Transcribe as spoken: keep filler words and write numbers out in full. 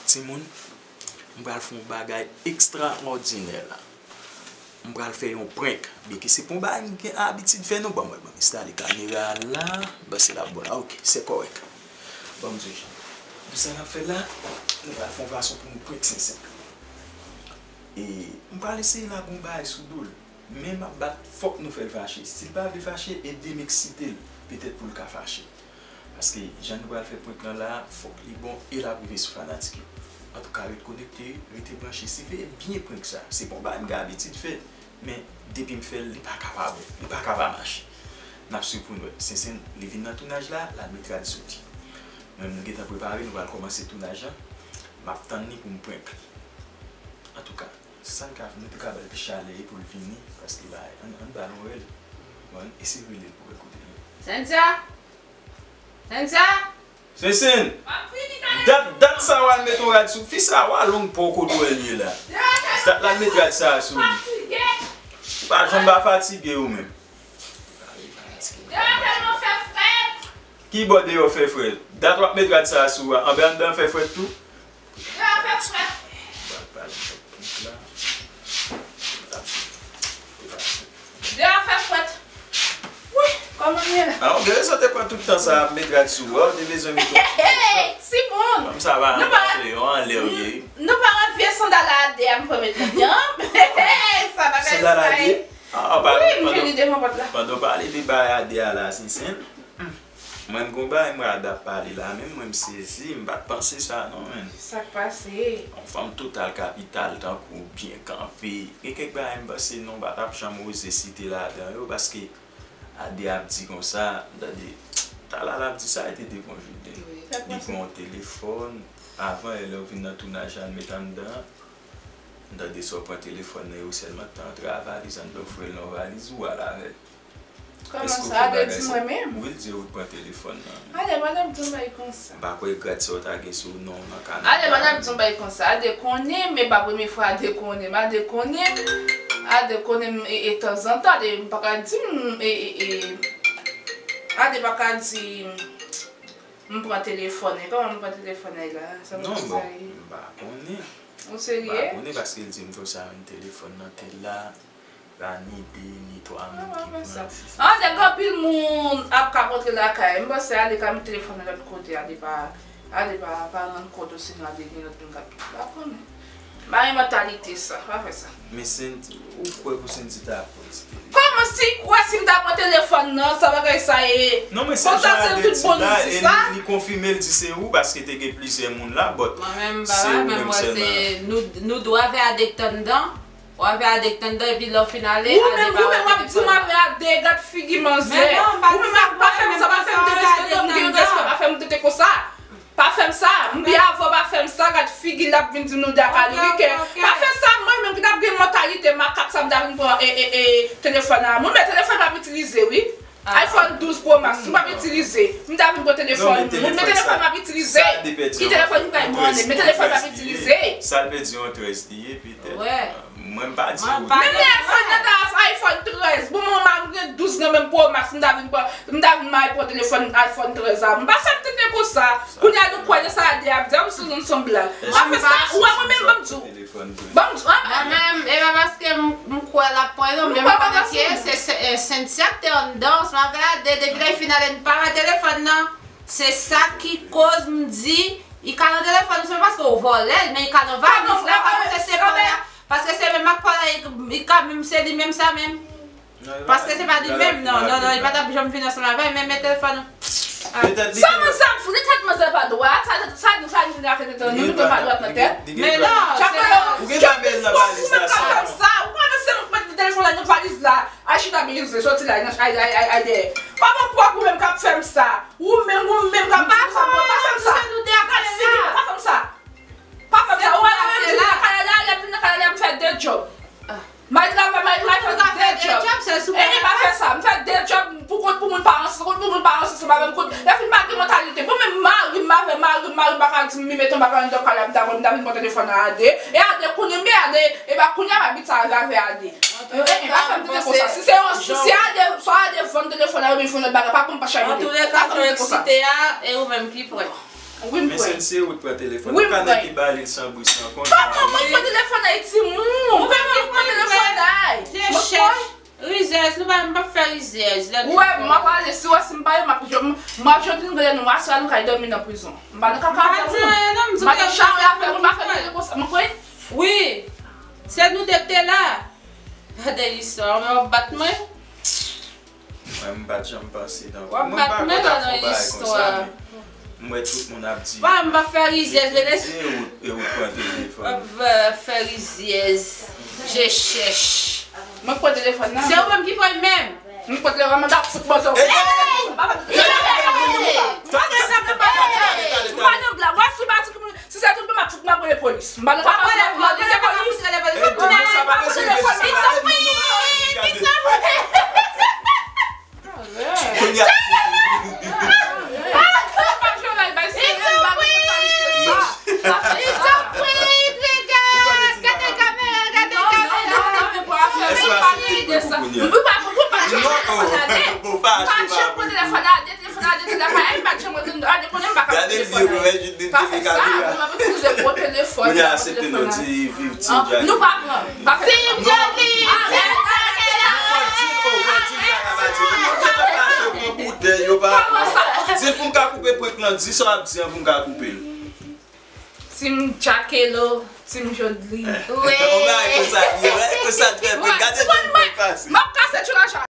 Timoun, m pral fè yon bagay ekstraòdinè la. M pral fè yon prank. Byenke se pa yon bagay m gen abitid fè non. Ban m wè, ban m enstale kamera a la. Ban se la bon la. Ok, se kòrèk. Ban m di w jan. Pou sa n ap fè la, nou pral fè yon fason pou nou prank Sensenn. E m pral eseye lage yon bagay sou do l. Men m ap bat, fòk nou fè l fache. Si l pa vle fache, ede m eksite l. Petèt pou l ka fache. Paske jan nou pral fè prank lan la, fòk li bon e l ap rive sou fanatik yo. Antouka, ret konekte, rete branche, siveye byen prank sa. Se pa yon bagay m gen abitid fè, men depi m fè l, li pa ka pa bon, li pa ka pa mache. N ap swiv pou n wè. Sensenn, li vin nan tounaj la, l al met rad sou li. Mwen, m gentan prepare, nou pral kòmanse tounaj lan. M ap tann li pou m prank li. Antouka, sa n ka, nou te ka ba l ti chalè pou l vini, paske bay, ann, ann ba l yon rèl. Bon, ann eseye rele l pou wè kote l ye. Sentia! Sentia! Sensenn! Dat, dat sa w al met yon rad sou fi sa, w a long pa w kote w wè l ye la. Dat l al met rad sa a sou li. Ou pa janm pa fatige ou menm. Ki bò deyò fè frèt? Dat w ap met rad sa a sou a, anba anndan fè frèt tou? Deyò fè frèt. Ba l pale ak prank la. Deyò fè frèt. Wi, kòman m ye la? Ah, ou gen rezon te pran tout tan sa ap met rad sou ou a, ou te bezwen met yon... Hey, hey, Simon! Fanm sa pa rantre, yon anlè ou ye. Nou pa wè vye sandal a Ade a m pran met ladan? Hey, hey, sa bagay sa ye. Sandal Ade? Ah, ah, pale, wi, m jwenn li devan pòt la. Pandan w pale de bagay Ade a la, Sensenn. Mwen, m gon bagay m rad ap pale la, menm mwen m sezi, m pa t panse sa non, menn. Sa k pase? Yon fanm total kapital tankou w, byen kanpe. Gen kèk bagay m panse non, m pa t ap janm oze site ladan yo, paske Ade ap di konsa, m tande, talè l ap di sa, li te devan Juden. Wi. Li pran yon telefòn, avan lè w vin nan tounaj la, l met anndan. M tande sa w pran telefòn nan, e ou sèlman t antre a valiz anndan, w foure l nan yon valiz, ou al avè l. Kòman sa? Ade di mwen menm? Wi, l di ou t pran telefòn nan. Ade pa t ap di yon bagay konsa. M pa kwè gad sa w ta gen sou non w nan kanal la. Ade pa t ap di yon bagay konsa. Ade konnen, men pa premye fwa Ade konnen m. Ade konnen m. Ade konnen m e, e tanzantan. Ade m pa ka di m, e, e, e. Ade pa ka di m pran telefòn. E kòman m pran telefòn nan la? Sa pa... Non, bon, m pa konnen. Ou serye? M pa konnen paske l di m konsa, menm telefòn nan te la. Pa ni de, ni twa moun ki pran. Ade, gen anpil moun ap ka rantre lakay. M panse Ade ka met telefòn nan lòt kote, Ade pa, Ade pa, pa rann kont osinon Ade gen lòt moun k ap, pa konnen. Mari mantalite sa, pa fè sa. Men Sentia, ou kwè pou Sentia ta pran ti telefòn? Kòman si kwè si m ta pran telefòn nan, sa bagay sa ye? Non, men se jan Ade di la, e li, li konfime l di se ou, paske te gen plizyè moun la, but se ou menm sèlman. Mwen menm, m pa wè, men mwen se nou, nou dwe avè Ade k t anndan. W avè Ade k t anndan epi lè w fin ale, Ade pa wè telefòn nan. Ou menm w ap di m avè Ade, gad figi manzè. Ou menm pa fè m sa, pa fè m derespè, m gen respè, pa fè m trete konsa. Pa fè m sa, m byen avè w, pa fè m sa, gad figi l ap vin di nou de ap ale wi kè. Pa fè sa, mwen menm ki t ap gen mantalite makak sa, m ta vin pran, e, e, e, telefòn nan. Moun, men telefòn m ap itilize wi. iPhone douz Pro Max, m p ap itilize. M ta vin pran telefòn moun, men telefòn m ap itilize. Ki telefòn ki bay mwannen, men telefòn m ap itilize. Sa l pèdi yon trèz li ye, petèt. Mwen m pa di ou. Menm lè iPhone nan ta iPhone trèz, bon, mwen m gen douz nan menm Pro Max, m ta vin pran, m ta vin mare pran telefòn iPhone trèz la. M pa fè m tenten konsa. Kounye a nou kwè nan sa Ade ap di a, m sou, m sou blag. Pa fè sa, ou wè mwen menm, ban m di w. Ban m di w, an. Mwen menm, e pa paske m, m kwè l ap pran non, men m konnen ke se, se, e, Sentia k te anndan ansanm avè Ade, depi lè l fin ale, n pa wè telefòn nan. Se sa ki koz m di, li ka nan telefòn, se paske w vòlè l, men li ka nan valiz la, pa konn se, se pa la, paske se menm ak pa la, li, li ka menm, se li menm sa menm. Paske se pa li menm, non, non, non, li pa t ap janm vin ansanm avè l, men, men telefòn ou. Sa manzè ap fout, tèt manzè pa dwat, sa, sa, sa nou vin ak tèt nou, nou pa dwat nan tèt. Men non, se ou gen pa bèl nan valiz la, sa. Ou pa nan se mwen k mete telefòn la nan valiz la. Ay chita byen, soti la, ay, ay, ay, ay, dèyè. Pa pran pwa ou menm k ap fè m sa. Ou menm, ou menm k ap di m sa, pa fè m sa. Gad figi m, pa fè m sa. Pa fè m sa. Ou wè lè m vin nan kay la, lè m vin nan kay la, m fè de djòb. May travay, may, may fè de djòb. E, e pa fè sa. M fè de djòb pou kont pou moun pa ranse, kont pou moun pa ranse, se pa menm kote. Lè fin pa gen mantalite. Bon, men mari m avè mari m, mari m pa ka di m li mete yon bagay anndan kay la, m ta pran, m ta vin pran telefòn nan Ade. E Ade kounye, men Ade, e pa kounye a m abitye ale avè Ade. E, e pa fè m tete konsa. Si se yon, si se Ade, swa Ade vann telefòn la, oubyen fè yon lòt bagay, pa pou m pa chay mete. Antouka, jan w eksite a, e ou menm ki pran. Wi, m pran. Men se, se ou t pran telefòn. Wi, m pran. Ou pa nan ki ba li san bri, san kont. Papa, mwen pran telefòn Ayiti, moun. Ou pa mwen pran telefòn Ayiti. Mwen pran. Rizèz, nou pa, m p ap fè rizèz. Lè nou... Ou wè, m ap pale, si w wè, si m pale, m ap, m, m ap jodi nou gade nou, aswè a nou kay dòmi nan prizon. M pa nan kaka avè moun. M pa di anyen, non, m di... M pa gen chari avè moun, m pa fè bagay konsa. Mwen kwè? Wi. Se nou de k te la. Gade istwa, w ap bat mwen. Mwen, m pa t janm panse nan... W ap bat mwen la nan istwa. Mwen pa konn ap fè yon bagay konsa, men m wè tout moun ap di. Pa, m pa fè rizèz, e ou, e ou pran telefòn. W ap, euh, fè rizèz. Je chèch. Mwen k pran telefòn nan. Se ou menm ki pran l menm. Mwen k pran telefòn, mwen t ap fout bòzò. Ey! M pa nan blag. Mwen sou batik, si se tout bon, m ap fout, m ap rele polis. M pa nan kaka, m ap rele polis. Ey, moun sa pa bezwen rejistre la. Ey, moun nou... Kounye a. It's a prank, nigga! Gade kamera, gade kamera! Èske w aksepte prank ou kounye a? Non, oh, oh, pa achte pa prank. Gade vye bwè, jit de tele kamera. Kounye a aksepte non, di viv Team Jackie. Nou pa pran. Team Jackie! Di l pou m ka koupe prank lan, di sa w ap di an pou m ka koupe l. Team Jackelo, Team Jodly. Wi. Yon bagay konsa, wi, konsa trè byen. Gade jan l pase. M ap kase tchoulacha.